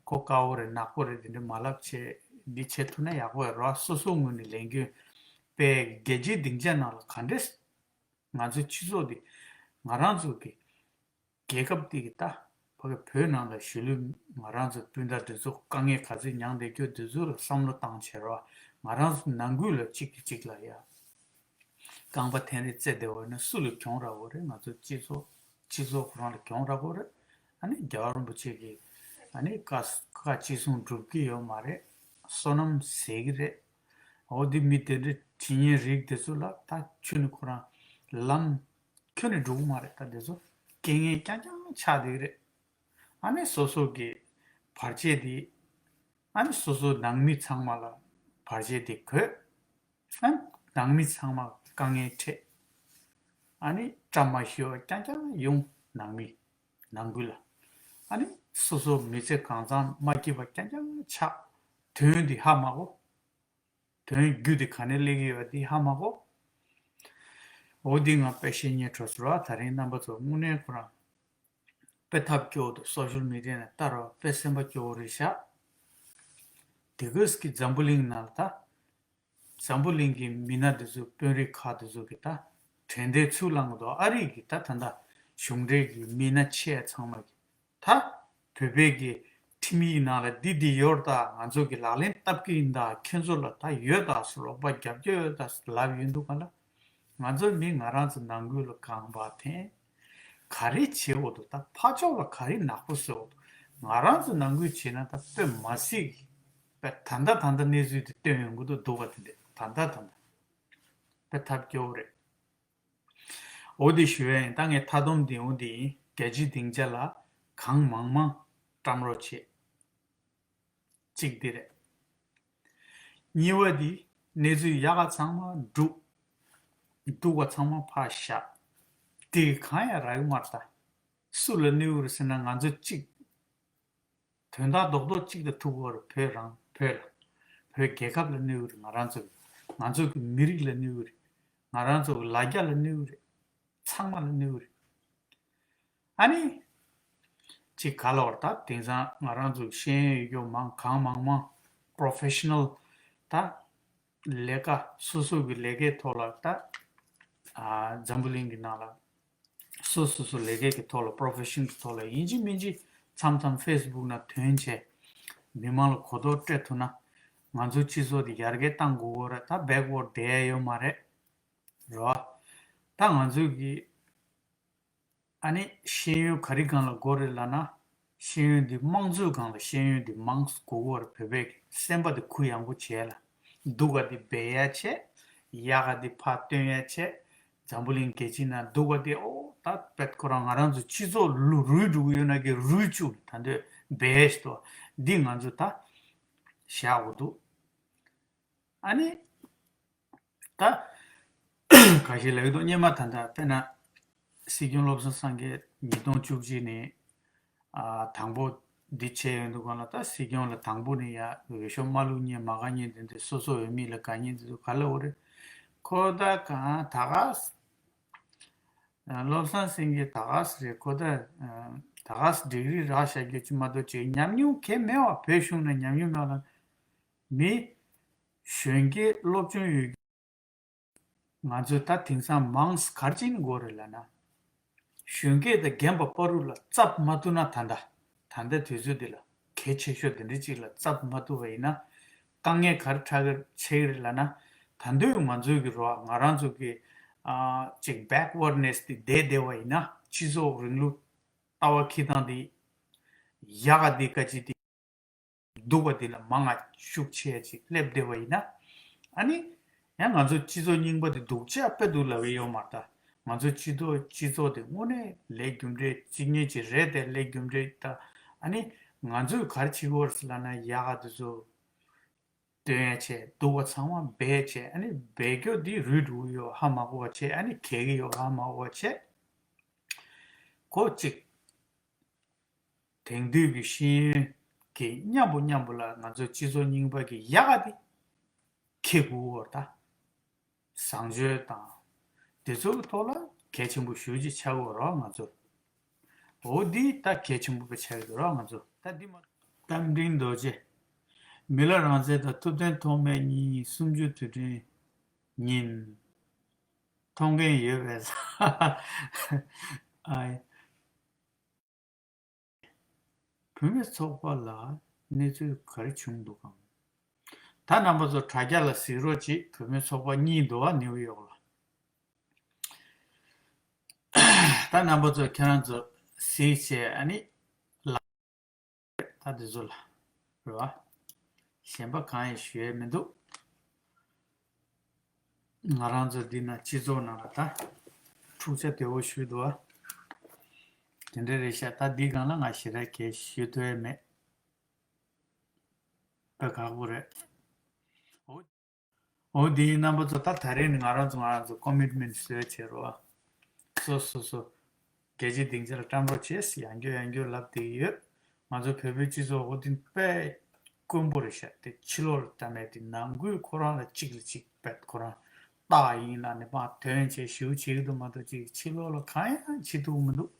ཁོ་དཀར་པོ་རེད་ནག་པོ་རེད་དེ་འདྲ་མ་ལབ་བྱས་འདི་བྱེད་ཐུབ་ན་ཡག་པོ་རེད་རོ། སོ་སོའི་ངོས་ནས་ལས་འགུལ་སྤེལ། རྒྱལ་སྤྱིའི་སྡིངས་ཆ་ནང་ལ་ག་འདྲས་ང་ཚོའི་སྤྱི་ཚོགས་འདི་ང་རང་ཚོ་གི་རྒྱལ་ཁབ་འདི་གི་ད་ཕ་གི་བོད་ནང་ལ་གཞིས་ལུས་ང་རང་ཚོ་སྤུན་ཟླ་འདི་ཚོ་དཀའ་ངལ་ག་ཚོད་མྱངས་བསྡད་རྒྱུ་འདི་ཚོ་ལ་བསམ་བློ་བཏང་བྱས་རོགས། ང་རང་ཚོ་ནང་ཁུལ་ལ་གཅིག་གིས་གཅིག་ལ་ཡ་རྐང་པ་འཐེན་རེས་རྩེ་བསྡད་པ་ཡིན་ན་སུ་ལ་གྱོང་རག་གི་རེད། ང་ཚོ་སྤྱི་ཚོགས་སྤྱི་ཚོགས་ཁོ་རང་ལ་གྱོང་རག་གི་རེད། ཨ་ནི་རྒྱལ་བ་རིན་པོ་ཆེ་གིས་ཨ་ནི་བཀའ་བཀའ་ཅི་གསུང་སྒྲུབ་ཀྱི་ཡོད་མ་རེད། བསོད་ནམས་ཟད་ཀྱི་རེད། འོ་འདི་མི་དེ་འདྲ་བྱེད་མཁན་རིགས་དེ་ཚོ་ལ་ད་ཁྱོན་ནས་ཁོ་རང་ལམ་ཁྱོན་ནས་འགྲོ་གི་མ་རེད། ད་དེ་ཚོ་རྐྱེན་ངན་རྐྱང་རྐྱང་ཆགས་བསྡད་ཀྱི་རེད། ཨ་ནི་སོ་སོ་གི་བར་ཆད་དེ་ཨ་ནི་སོ་སོ་ནང་མི་ཚང་མ་ལ་བར་ཆད་དེ་འགོས། ཨ་ནི་ནང་མི་ཚང་མ་དཀའ་ངལ་འཕྲད། ཨ་ནི་བཀྲ་མ་ཤིས་པ་རྐྱང་རྐྱང་ཡོང་། ནང་མི་ནང་ཁུལ་ལ་ཨ་ནི་སོ་སོ་མི་ཚེ་གང་བཟང་མ་སྐྱིད་པ་རྐྱང་རྐྱང་ཆགས། དོན་འདི་ཧ་མ་གོ། དོན་རྒྱུ་དེ་ག་ནས་སླེབས་ཀྱི་ཡོད་འདི་ཧ་མ་གོ། འོ་འདི་ང་དཔེ་བཤད་སྙིང་བྲོ་སོང་ར། ད་རིང་རྣམ་པ་ཚོ་དངོས་གནས་ཁོ་རང་དཔེ་ཐབས་སྐྱོ་བོ་འདུག། སོ་ཤལ་མི་ཌི་ཡ་ནས་ལྟ་རོགས་དཔེ་སེམས་པ་སྐྱོ་བོ་རེད་ཤག། དེ་གོས་ཀྱི་འཛམ་བུ་གླིང་ནང་ལ་ད་འཛམ་བུ་གླིང་གི་མི་སྣ་འདི་ཚོ་དཔོན་རིགས་ཁག་འདི་ཚོ་གི་ད་དྲན་རྟེན་ཚུར་བླངས་འདུག། ཨ་རི་གི་ད་ད་ད་གཞུང་འབྲེལ་གྱི་མི་སྣ་ཆེ་ཚང་མ་གི་ད་བོད་པའི་གི་ཁྲིམས་ཡིག་ནང་ལ་འདི་འདི་ཡོད་ད། ང་ཚོ་གི་ལག་ལེན་བསྟར་གི་ཡིན་ད། ཁྱེད་ཚོ་ལ་ད་ཡོད་ད་ཟེར་རོགས་པ་རྒྱབ་སྐྱོར་ཡོད་ད་ཟེར་ལབ་ཡོད་འདུག་ག་ལ། ང་ཚོ་མི་ང་རང་ཚོ་ནང་ཁུལ་ལ་རྐང་པ་འཐེན། ག་རེ་བྱེད་འོ་དོ། ད་ཕར་ཕྱོགས་ལ་ག་རེ་ནག་པོ་བཟོས་འོ་དོ། ང་རང་ཚོ་ནང་ཁུལ་བྱེད་ན་ད་དཔེ་མ་སྲིད་ཀྱི་དཔེ་ད་ལྟ་ད་ལྟ་གནས་ཚུལ་དེ་སྟོན་ཡོང་གི་འདུག་འདུག་པ་དེ་འདྲ་ད་ལྟ་ད་ལྟ་དཔེ་ཐབས་སྐྱོ་བོ་རེད། འོ་དེ་ཞུ་ཡ་ཡིན། ད་ངས་མཐའ་སྡོམ་དེ་འོ་དེ་ཡིན། རྒྱལ་སྤྱིའི་སྡིངས་ཆ་ལ་གང་མང་མང་བཀྲམ་རོགས་བྱེད། གཅིག་འདི་རེད། གཉིས་པ་འདི་གནས་ཚུལ་ཡག་ག་ཚང་མ་སྒྲུག། སྡུག་པ་ཚང་མ་ཕར་བཞག། དེ་གང་ཡང་རག་གི་མ་རེད་ད། སུ་ལ་གནོད་གི་རེད་ཟེར་ན་ང་ཚོ་གཅིག། དོན་དག་རྡོག་རྡོག་གཅིག་ལ་ཐུག་གི་རེད། བོད་རང་བོད་ལ། བོད་རྒྱལ་ཁབ་ལ་གནོད་གི་རེད། ང་རང་ཚོ་གི་ང་ཚོ་གི་མི་རིགས་ལ་གནོད་གི་རེད། ང་རང་ཚོ་གི་ལ་རྒྱ་ལ་གནོད་གི་རེད། ཚང་མ་ལ་གནོད་གི་རེད། ཨ་ནི། ཅིག་ག་ལ་བར་ད་དེང་སང་ང་རང་ཚོ་ཤེས་ཡོན་ཡོད་རྒྱུ་མང་གང་མང་མང་པྲོ་ཕེ་ཤ་ནལ་ད་ལས་ཀ་སོ་སོ་གི་ལས་ཀའི་ཐོག་ལ་ད་ཨ་འཛམ་བུ་གླིང་གི་ནང་ལ་སོ་སོ་སོ་ལས་ཀའི་གི་ཐོག་ལ་པྲོ་ཕེ་ཤ་ནལ་གི་ཐོག་ལ་ཡིན་གཅིག་མིན་གཅིག་མཚམས་མཚམས་ཕེ་སི་བུག་ནང་ཐོན་བྱས་མི་མང་ལ་གོ་རྟོགས་སྤྲད་ཐུབ་ན་ང་ཚོ་སྤྱི་ཚོགས་དེ་ཡར་རྒྱས་གཏང་དགོས་གོ་རེད། ད་བེག་ཝར་ཌི་བསྡད་ཡ་ཡོད་མ་རེད། རེད་བ། ད་ང་ཚོ་གི་ ཨ་ནི་ཤེས་ཡོན་ག་རེ་སྒང་ལ་དགོས་རེད་ལབ་ན། ཤེས་ཡོན་འདི་དམངས་གཙོའི་སྒང་ལ་ཤེས་ཡོན་འདི་མང་དགོས་ཀྱི་ཡོད་རེད། བོད་པའི་སེམས་པ་འདི་གུ་ཡངས་པོ་བྱས་ལ། སྡུག་ག་འདི་སྦས་ཡ་བྱས། ཡག་ག་འདི་ཕར་སྟོན་ཡ་བྱས། འཛམ་བུ་གླིང་རྒྱལ་སྤྱིའི་ནང་སྡུག་ག་འདི་ཨོ་ད་བེད་ཁོ་རང་ང་རང་ཚོ་སྤྱི་ཚོགས་ལུ་རུལ་འགྲོ་གི་ཡོད་ན་གི་རུལ་བཅུག་ད་འདོད་སྦས་ཡ་ཞིག་འདུག་འདི་ང་ཚོ་ད་བཞག་དགོས་འདུག་ཨ་ནི། ད་ཁ་ཤས་ལབ་ཀྱི་འདུག་སྔོན་མ་ད་ལྟ་དཔེར་ན་སྲིད་སྐྱོང་བློ་བཟང་སེང་གེ་ཉིས་སྟོང་བཅུ་གཅིག་ནས་ཨ་དང་པོ་འདི་བྱས་ཡོང་དུས་སྒང་ལ། ད་སྲིད་སྐྱོང་ལ་དང་པོ་ནས་ཡ་འོས་ཤོག་མ་བླུགས་མཁན་མ་དགའ་མཁན་དེ་འདྲ་སོ་སོ་འོས་མི་ལ་དགའ་མཁན་དེ་ཚོ་ག་ལ་འོ་རེད། ཁོ་ད་གང་ད་ག་ས་བློ་བཟང་སེང་གེ་ད་ག་ས་རེད། ཁོ་ད་ད་ག་ས་ཌིག་རི་རག་བཞག་རྒྱུ་ཅིག་མ་གཏོགས་ཅིག་ཉམས་མྱོང་གང་ཡང་མེད་པ། བོད་གཞུང་ནང་ཉམས་མྱོང་མེད་པ་ལ། མི་གཞོན་སྐྱེས་སློབ་སྦྱོང་ཡོད། ང་ཚོས་ད་དེང་སང་མང་ས་ག་རེ་བྱེད་དགོས་རེད་ལབ་ན། གཞོན་སྐྱེས་དང་རྒན་པ་བར་དུ་ལ་རྩིབ་མ་ཐུག་ན། ད་ལྟ་ད་ལྟ་དུས་ཚོད་འདི་ལ་གལ་ཆེ་ཤོས་དེ་འདྲ་ཅིག་ལ་རྩིབ་མ་ཐུག་པ་ཡིན་ན། དཀའ་ངལ་ག་རེ་འཕྲད་ཀྱི་ཆགས་ཀྱི་རེད་ལབ་ན། ད་དུང་ང་ཚོའི་གི་རོ་ང་རང་ཚོ་གི་ཨ་ཅིག་བེག་ཝར་ཌི་ནེས་དེ་བསྡད་བསྡད་པ་ཡིན་ན། སྤྱི་ཚོགས་རིང་ལུགས་ལྟ་བ་འཁྱེར་སྟངས་དེ་ཡག་ག་དེ་ག་ཅིག་དེ། སྡུག་པ་འདི་ལ་མང་ང་ཤུགས་ཆེ་ཅིག་སླེབས་བསྡད་པ་ཡིན་ན། ཨ་ནི་ཡང་ང་ཚོ་སྤྱི་ཚོགས་རྙིང་པ་འདི་སྡུག་ཅག་དཔེ་འདུག་ལབ་ཀྱི་ཡོད་མ་རེད་ད། ང་ཚོ་སྤྱི་ཚོགས་སྤྱི་ཚོགས་འདི་དངོས་གནས་ལས་རྒྱུ་འབྲས་གཅིག་གཉིས་ཅིག་རེད་དེ། ལས་རྒྱུ་འབྲས་ད། ཨ་ནི་ང་ཚོས་ག་རེ་བྱེད་དགོས་རེད་ཟེར་ལབ་ན། ཡག་ག་འདི་ཚོ་སྟོན་ཡ་བྱས། སྡུག་པ་ཚང་མ་སྦས་བྱས། ཨ་ནི་སྦས་རྒྱུ་འདི་རུལ་འགྲོ་གི་ཡོད་ཧ་མ་གོ་བ་བྱས། ཨ་ནི་གས་ཀྱི་ཡོད་ཧ་མ་གོ་བ་བྱས། ཁོ་གཅིག་དེང་དུས་ཀྱི་ཤེས་ཡོན་གྱི་མཉམ་པོ་མཉམ་པོ་ལ་ང་ཚོའི་སྤྱི་ཚོགས་རྙིང་པ་གི་ཡག་ག་དེ་འཁྱེར་དགོས་པ་རེད་ད། བཟང་སྤྱོད་དང་དེ་ཚོ་གི་ཐོག་ལ་གལ་ཆེན་པོ་ཞེ་ཅིག་ཆགས་ཀྱི་ཡོད་རེད་པ། ང་ཚོ་འོ་འདི་ད་གལ་ཆེན་པོ་དཔེ་ཆགས་ཀྱི་འདུག་ར། ང་ཚོ་ད་འདི་མ། རྟ་མགྲིན་རྡོ་རྗེ། མི་ལ་རང་བཙན་དང་ཐུབ་བསྟན་ཐོགས་མེད་གཉིས་གསུམ་བཅུ་དུས་དྲན་ཉིན། མཐོང་མཁན་ཡོད་པས། ཨའི། བུད་མེད་ཚོགས་པ་ལ་གནས་ཚུལ་ག་རེ་བྱུང་འདུག་གམ། ད་རྣམ་པ་ཚོ་དྲ་རྒྱ་ལ་གཟིགས་རོགས་གྱིས། བུད་མེད་ཚོགས་པ་གཉིས་འདུག་བ། ནིའུ་ཡོག་ལ། ད་རྣམ་པ་ཚོ་ཁྱེད་རང་ཚོ་གཟིགས་བྱས། ཨ་ནི་ལ་ད་འདི་ཚོ་ལ་རེད་བ། གཞན་པ་གང་ཡང་ཞུ་ཡས་མི་འདུག་ང་རང་ཚོ་འདི་ན་སྤྱི་ཚོགས་ནང་ལ་ད་འཁྲུག་ཆ་དོད་པོ་ཞིག་འདུག་བ། དེ་འདྲ་རེད་ཤག་ད་འདི་སྒང་ལ་ང་ཞེ་དྲག་གས་ཞུ་ཐུབ་ཡས་མེད། དཔེ་ཁག་པོ་རེད། འོ། འོ་འདི་རྣམ་པ་ཚོ་ད་ད་རེས་ནི་ང་རང་ཚོ་ང་རང་ཚོ་ཀོ་མིཊ་མེནཊ་བཟོས་བྱས་རོགས། སོ་སོ་སོ། རྒྱལ་སྤྱིའི་སྡིངས་ཆ་ལ་བཀྲམ་རོགས་བྱེད། ཡང་བསྐྱར་ཡང་བསྐྱར་ལབ་བསྡད་ཀྱི་ཡོད། ང་ཚོ་བོད་པའི་སྤྱི་ཚོགས་འོ་འདི་དཔེ་དཀོན་པོ་རེད་ཤག་དེ་ཕྱི་ལོགས་ལ་བཀྲམ་ཡས་དེ་ནང་ཁུལ་ཁོ་རང་ལ་གཅིག་ལ་གཅིག་བེད་ཁོ་རང་རྟགས་ཡིན་ལ་ནི་མ་དོན་བྱས་ཞེ་པོ་བྱེད་ཀྱི་འདུག་མ་གཏོགས་ཅིག་ཕྱི་ལོགས་ལ་གང་ཡང་བྱེད་ཐུབ་ཀྱི་མི་འདུག་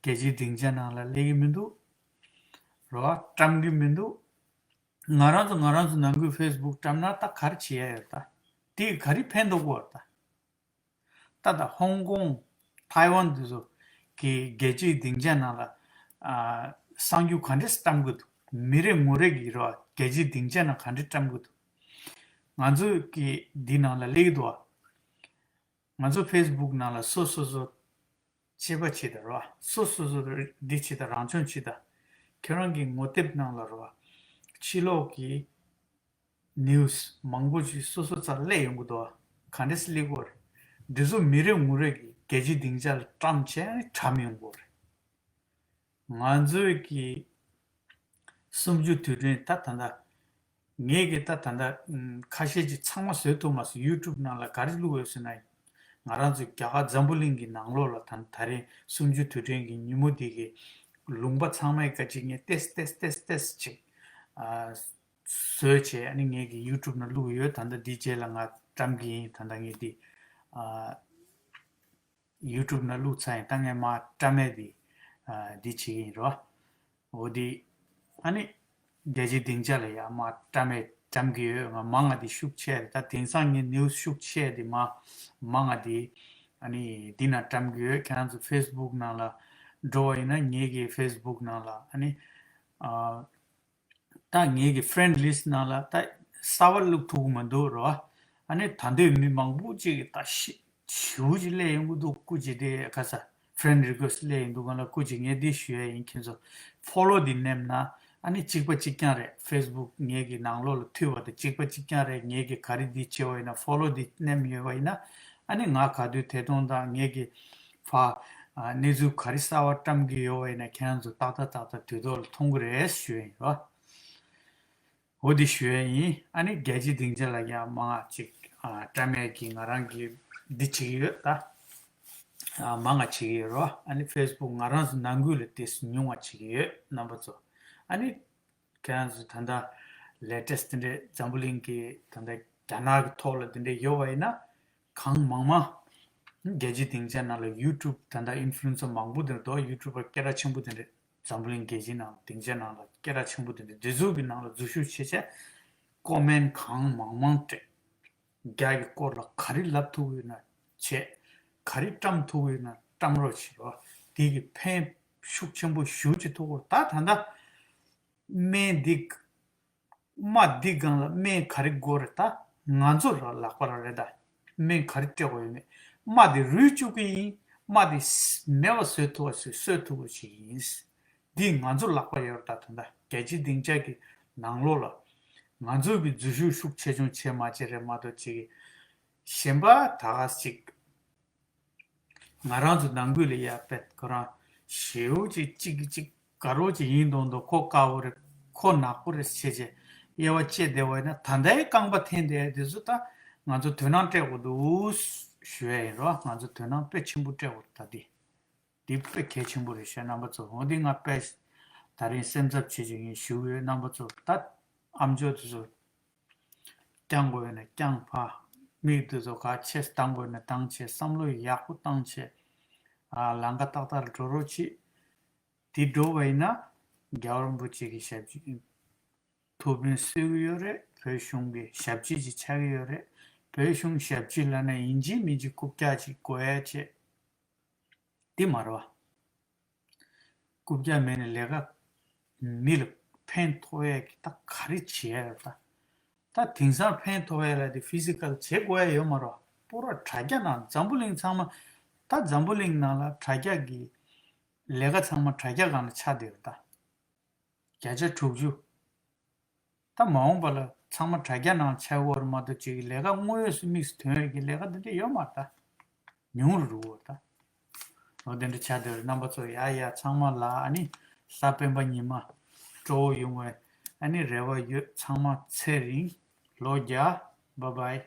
རྒྱལ་སྤྱིའི་སྡིངས་ཆ་ནང་ལ་སླེབས་ཀྱི་མི་འདུག་རོགས། བཀྲམ་གྱི་མི་འདུག་ང་རང་ཚོ་ང་རང་ཚོ་ནང་ཁུལ་ཕེ་སི་བུག་བཀྲམ་ན་ད་ག་རེ་བྱེད་ཡ་ཡོད་ད། དེས་ག་རེ་ཕན་ཐོགས་ཀྱི་ཡོད་ད། ད་ད་ཧོང་ཀོང་ཐའེ་ཝན་དེ་ཚོ་གི་རྒྱལ་སྤྱིའི་སྡིངས་ཆ་ནང་ལ་ཨ་གསར་འགྱུར་ག་འདྲས་བཀྲམ་གི་འདུག་མི་རེ་ངོ་རེ་གི་རོ་རྒྱལ་སྤྱིའི་སྡིངས་ཆ་ནང་ག་འདྲས་བཀྲམ་གི་འདུག་ང་ཚོ་གི་འདི་ནང་ལ་སླེབས་ཀྱི་འདུག་བ། ང་ཚོ་ཕེ་སི་བུག་ནང་ལ་སོ་སོ་སོ་སྐྱེས་པ་བྱེད་དང་རོ། སོ་སོ་སོ་འདི་བྱེད་དང་རང་སྐྱོང་བྱེད་དང་། ཁྱེད་རང་གི་ངོ་དེབ་ནང་ལ་རོ། ཕྱི་ལོགས་ཀྱི་ནིའུ་སི་མང་པོ་ཞིག་སོ་སོ་རྩར་སླེབས་ཡོང་གི་འདུག་བ། ག་འདྲས་སླེབས་ཀྱི་ཡོད་རེད། འདི་ཚོ་མི་རེ་ངོ་རེ་གིས་རྒྱལ་སྤྱིའི་སྡིངས་ཆ་ལ་བཀྲམ་བྱས་ནས་བཀྲམ་ཡོང་གི་ཡོད་རེད། ང་ཚོའི་གི་གསུམ་བཅུ་དུས་དྲན་ད་ད་ལྟ་ངས་གི་ད་ད་ལྟ་ཁ་ཤས་ཅིག་ཚང་མ་བཟོས་ཐུབ་མ་སོང་། ཡུ་ཊུབ་ནང་ལ་ག་རེ་བླུགས་ཡོད་ཟེར་ན། ང་རང་ཚོ་རྒྱ་གར་འཛམ་བུ་གླིང་གི་ནང་ལོགས་ལ་ད་ད་རེས་གསུམ་བཅུ་དུས་དྲན་གྱི་ཉིན་མོ་འདི་གི་ལུང་པ་ཚང་མའི་ཀ་ཅིག་ངས་ཏེས་ཏེས་ཏེས་ཏེས་ཅིག་བཟོས་བྱས། ཨ་ནི་ངས་གི་ཡུ་ཊུབ་ནང་བླུགས་ཡོད། ད་ལྟ་འདི་རྗེས་ལ་ང་བཀྲམ་གི་ཡིན། ད་ལྟ་ངས་འདི་ཡུ་ཊུབ་ནང་བླུགས་ཚར་ཡིན། ད་ངས་མར་བཀྲམ་ཡས་འདི་འདི་བྱེད་ཀྱི་ཡིན་རོ། འོ་འདི་ཨ་ནི་རྒྱལ་སྤྱིའི་སྡིངས་ཆ་ལ་ཡར་མར་བཀྲམ་ཡས་བཀྲམ་གི་ཡོད། ང་མང་ང་འདི་ཤུགས་ཆེ་རེད། ད་དེང་སང་ངས་ནིའུ་སི་ཤུགས་ཆེ་འདི་མ་མང་ང་འདི་ཨ་ནི་འདི་ནང་བཀྲམ་གི་ཡོད། ཁྱེད་རང་ཚོ་ཕེ་སི་བུག་ནང་ལ་འགྲོ་བ་ཡིན་ན་ངེད་ཀྱི་ཕེ་སི་བུག་ནང་ལ་ཨ་ནི་ཨ། ད་ངེད་ཀྱི་ཕི་རེན་ཌི་ལིསི་ཊི་ནང་ལ་ད་གསར་པ་བླུགས་ཐུབ་ཀྱི་མི་འདུག་རོ། ཨ་ནི་ད་འདོད་མི་མང་པོ་ཅིག་གིས་ད་ཤི་བྱིའུ་ཅིག་སླེབས་ཡོང་གི་འདུག་སྐུ་མཁྱེན་དེ་ག་ས་ friend request སླེབས་ཡིན་འདུག་ག་ལ། སྐུ་མཁྱེན་ངས་འདི་ཞུ་ཡ་ཡིན། ཁྱེད་ཚོ་follow འདི་མནན་ན་ཨ་ནི་གཅིག་པ་གཅིག་རྐྱང་རེད། Facebook ངེད་ཀྱི་ནང་ལོགས་ལ་མཐུད་པ་དང་གཅིག་པ་གཅིག་རྐྱང་རེད། ངེད་ཀྱི་ག་རེ་འདི་བྱས་པ་ཡིན་ན་follow འདི་མནན་ཡོད་པ་ཡིན་ན་ཨ་ནི་ང་ག་དུས་དེ་གཏོང་དང་ངེད་ཀྱི་ཕ་ཨ་གནས་ཚུལ་ག་རེ་གསར་པ་བཀྲམ་གྱི་ཡོད་པ་ཡིན་ན་ཁྱེད་རང་ཚོ་ཏག་ཏག་ཏག་ཏག་དུས་ཐོག་ལ་མཐོང་གི་རེད་ཞུ་ཡ་ཡིན་རོ། འོ་འདི་ཞུ་ཡ་ཡིན། ཨ་ནི་རྒྱལ་སྤྱིའི་སྡིངས་ཆ་ལ་ཡང་མང་ང་ཅིག་ཨ་བཀྲམ་ཡས་ཀྱི་ང་རང་གི་འདི་བྱེད་ཀྱི་ཡོད་ད། ཨ་མང་ང་བྱེད་ཀྱི་ཡོད་རོ། ཨ་ནི་Facebook ང་རང་ཚོ་ནང་ཁུལ་ལ་དེ་ཉུང་བ་བྱེད་ཀྱི་ཡོད་རྣམ་པ་ཚོ། ཨ་ནི་ཁྱེད་རང་ཚོ་ད་ལྟ་latest དེ་འདྲའི་འཛམ་བུ་གླིང་གི་ད་ལྟ་རྒྱ་ནག་གི་ཐོག་ལ་དེ་འདྲ་ཡོད་པ་ཡིན་ན། གང་མང་མང་རྒྱལ་སྤྱིའི་སྡིངས་ཆ་ནང་ལ་YouTube ད་ལྟ་influencer མང་པོ་དེ་འདྲ་འདུག YouTuber སྐད་གྲགས་ཆེན་པོ་དེ་འདྲ་འཛམ་བུ་གླིང་རྒྱལ་སྤྱིའི་ནང་སྡིངས་ཆ་ནང་ལ་སྐད་གྲགས་ཆེན་པོ་དེ་འདྲ་འདི་ཚོ་གི་ནང་ལ་འཛུལ་ཞུགས་བྱས་བྱས་comment གང་མང་མང་སྤྲད། རྒྱ་གི་སྐོར་ལ་ག་རེ་ལབ་ཐུབ་ཀྱི་ཡོད་ན་བྱས། ག་རེ་བཀྲམ་ཐུབ་ཀྱི་ཡོད་ན་བཀྲམ་རོགས་བྱེད་རོགས། དེ་གི་ཕན་ཤུགས་ཆེན་པོ་ཞེ་པོ་ཅིག་ཐོགས་ཀྱི་རེད། ད་ད་ལྟ་སྨན་འདི་རྨ་འདི་སྒང་ལ་སྨན་ག་རེ་དགོས་རེད། ད་ང་ཚོ་ར་ལག་པ་ར་རེད། ད་སྨན་ག་རེ་སྤྲད་དགོས་ཡོད་མེད། རྨ་འདི་རུལ་བཅུག་གི་ཡིན། རྨ་འདི་མེད་པ་བཟོ་ཐུབ་པ་ཞིག་བཟོ་ཐུབ་པ་ཞིག་ཡིན། འདི་ང་ཚོ་ལག་པ་ཡོད་རེད། ད་ད་ལྟ་རྒྱལ་སྤྱིའི་སྡིངས་ཆ་གི་ནང་ལོགས་ལ་ང་ཚོ་གི་འཛུལ་ཞུགས་ཤུགས་ཆེ་ཆུང་བྱས་མ་བྱས་རེད་མ་གཏོགས་ཅིག་གཞན་པ་ད་ག་ཅིག་ང་རང་ཚོ་ནང་ཁུལ་ལ་ཡ་པད་ཁོ་རང་ཞེའུ་ཅིག་ཅིག་ཅིག་དགའ་རོགས་ཅིག་ཡིན་མདོག་མདོག་ཁོ་དཀར་པོ་རེད། ཁོ་ནག་པོ་རེད་བྱས་བྱས་དབྱེ་བ་བཅད་བསྡད་པ་ཡིན་ན་ད་ལྟའི་རྐང་པ་འཐེན་བསྡད་དེ་ཚོ་ད་ང་ཚོ་དོ་སྣང་སྤྲད་དགོས་འདུག་ཞུ་ཡ་ཡིན་རོ། ང་ཚོ་དོ་སྣང་དཔེ་ཆེན་པོ་སྤྲད་དགོས་ད་འདི། འདི་དཔེ་གལ་ཆེན་པོ་རེད་ཤག་རྣམ་པ་ཚོ། འོ་འདི་ང་དཔེ་ད་རིང་སེམས་འཚབ་བྱེད་ཀྱི་ཡིན་ཞུ་གི་ཡོད། རྣམ་པ་ཚོ་ད་ཨམ་ཅོག་དེ་ཚོ་བརྐྱང་དགོས་ཡོད་ན་བརྐྱང་ཕ། མིག་དེ་ཚོ་ག་ཆེ་བཏང་དགོས་ན་བཏང་བྱས། བསམ་བློ་ཡག་པོ་བཏང་བྱས། ཨ་ལམ་ཁ་ཏག་ཏག་ལ་འགྲོ་རོགས་གྱིས། དེ་འགྲོ་བ་ཡིན་ན་རྒྱལ་བ་རིན་པོ་ཆེ་གི་ཞབས་ཕྱི་ཐུགས་ཕན་གསོས་ཀྱི་ཡོད་རེད། བོད་གཞུང་གི་ཞབས་ཕྱི་ཅིག་ཆགས་ཀྱི་ཡོད་རེད། བོད་གཞུང་ཞབས་ཕྱི་ལབ་ན་ཡིན་གཅིག་མིན་གཅིག་རྐུབ་བཀྱག་ཅིག་དགོས་ཡ་བྱས། འདི་མ་རེད་བ། རྐུབ་བཀྱག་མེད་ནས་ལས་ཀ་མི་ལ་ཕན་ཐོགས་ཡས་ཀྱི་ད་ག་རེ་བྱེད་ཡས་རེད་ད། ད་དེང་སང་ཕན་ཐོགས་ཡས་ལ་དེ་ཕི་སི་ཀལ་བྱེད་དགོས་ཡས་ཡོད་མ་རེད་བ། པུ་ར་དྲ་རྒྱ་ནང་འཛམ་བུ་གླིང་ཚང་མ་ད་འཛམ་བུ་གླིང་ནང་ལ་དྲ་རྒྱ་གི་ལས་ཀ་ཚང་མ་དྲ་རྒྱ་སྒང་ལ་ཆགས་བསྡད་ཡོད་ད། བརྒྱ་ཆ་དྲུག་ཅུ། ད་མ་འོངས་པ་ལ་ཚང་མ་དྲ་རྒྱ་ནང་ཆགས་ཀྱི་ཡོད་རེད་མ་གཏོགས་ཅིག་ལས་ཀ་དངོས་ཡོད་སུ་དམིགས་སུ་ཐོན་ཡོད་ཀྱི་ལས་ཀ་འདི་འདྲ་ཡོད་མ་རེད་ད། ཉུང་རུ་འགྲོ་གི་ཡོད་རེད་ད། འོ་དེ་འདྲ་ཆགས་བསྡད་ཡོད་རེད། རྣམ་པ་ཚོ་ཡ་ཡ་ཚང་མ་ལ་ཨ་ནི་གཟའ་སྤེན་པ་ཉི་མ་སྤྲོ་བོ་ཡོང་བའི་ཨ་ནི་རེ་བ་ཡོད། ཚང་མ་ཚེ་རིང་ལོ་བརྒྱ། བཱའི་བཱའི།